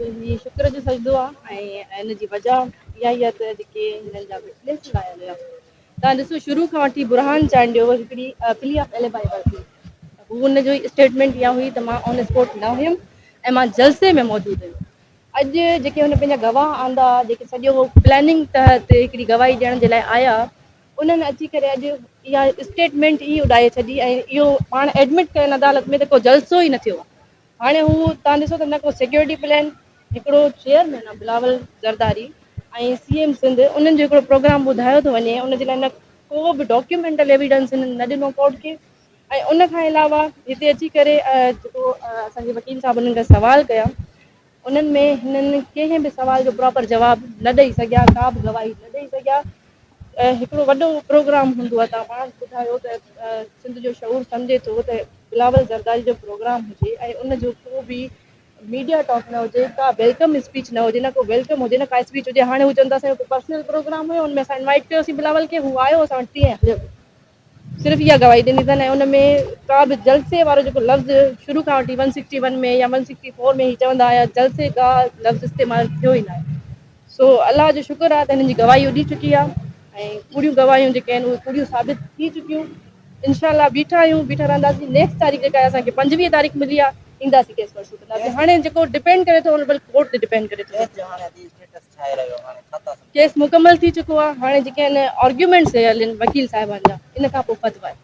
هي شڪر جو سجدو آ ۽ ان جي وجه اها ئي آ ته جيڪي هنن جا وٽنيس لايل هيا توهان ڏسو شروع کان وٺي برهان چانڊيو هڪڙي پلي آف ايليبائي ورتي هو ان جو اسٽيٽمينٽ اها هئي ته مان آن اسپاٽ نه هيم ۽ مان جلسي ۾ موجود هيم اڄ جيڪي هن پنهنجا گواهه آندا جيڪي سڄو پلاننگ تحت هڪڙي گواهي ڏيڻ جي لاء آيا انهن اچي ڪري اڄ اها اسٽيٽمينٽ ئي اڏائي ڇڏي ۽ اهو پاڻ ايڊمٽ ڪين عدالت ۾ ته ڪو جلسو ئي نه ٿيو آ هاڻي هو توهان ڏسو ته نه ڪو سيڪيورٽي پلان هڪڙو چيئرمين آ بلاول زرداري ۽ سي ايم سنڌ انهن جو هڪڙو پروگرام ٻڌايو ٿو وڃي ان جي لاء نه ڪو به ڊاڪيومينٽل ايويڊنس هنن نه ڏنو ڪورٽ کي ۽ ان کان علاوه هتي اچي ڪري جيڪو اسان جي وڪيل صاحب انهن کان سوال ڪيا انهن ۾ هنن ڪنهن به سوال جو پراپر جواب نه ڏئي سگهيا، ڪا به گواهي نه ڏئي سگهيا. هڪڙو وڏو پروگرام هوندو آهي، توهان پاڻ ٻڌايو ته سنڌ جو شعور سمجهي ٿو ته بلاول زرداري جو پروگرام هجي ۽ ان جو ڪو به ميڊيا ٽاڪ نه هجي، ڪا welcome speech نه هجي، نه ڪو welcome هجي نه ڪا اسپيچ هجي، هاڻي هو چون ٿا اسان جو پرسنل پروگرام هيو ان ۾ اسان انوائيٽ ڪيوسين بلاول کي، هو آيو اسان وٽ تيئن هليو ويو. صرف اها گواهي ڏني اٿن ۽ ان ۾ ڪا به جلسي وارو جيڪو لفظ شروع کان وٺي ون سڪسٽي ون ۾ يا ون سڪسٽي فور ۾ هي چوندا آيا جلسي گاهه لفظ استعمال ٿيو ئي ناهي سو الله جو شڪر آهي ته هنن جي گواهي اڏي چڪي آهي ۽ ڪوڙيون گواهيون جيڪي آهن اهي ڪوڙيون ثابت ٿي چڪيون انشاء الله بيٺا آهيون بيٺا رهنداسين نيڪسٽ تاريخ جيڪا اسان کي 25 تاريخ ملي آهي اينداسين ڪيس پرسو ڪنداسين هاڻي جيڪو ڊپينڊ ڪري ٿو ان ڪورٽ تي ڊپينڊ ڪري ٿو ڪيس مڪمل ٿي چڪو آهي هاڻي جيڪي آهن آرگيومينٽس هلن وڪيل صاحبان جا ان کان پوء فتويٰ آهي.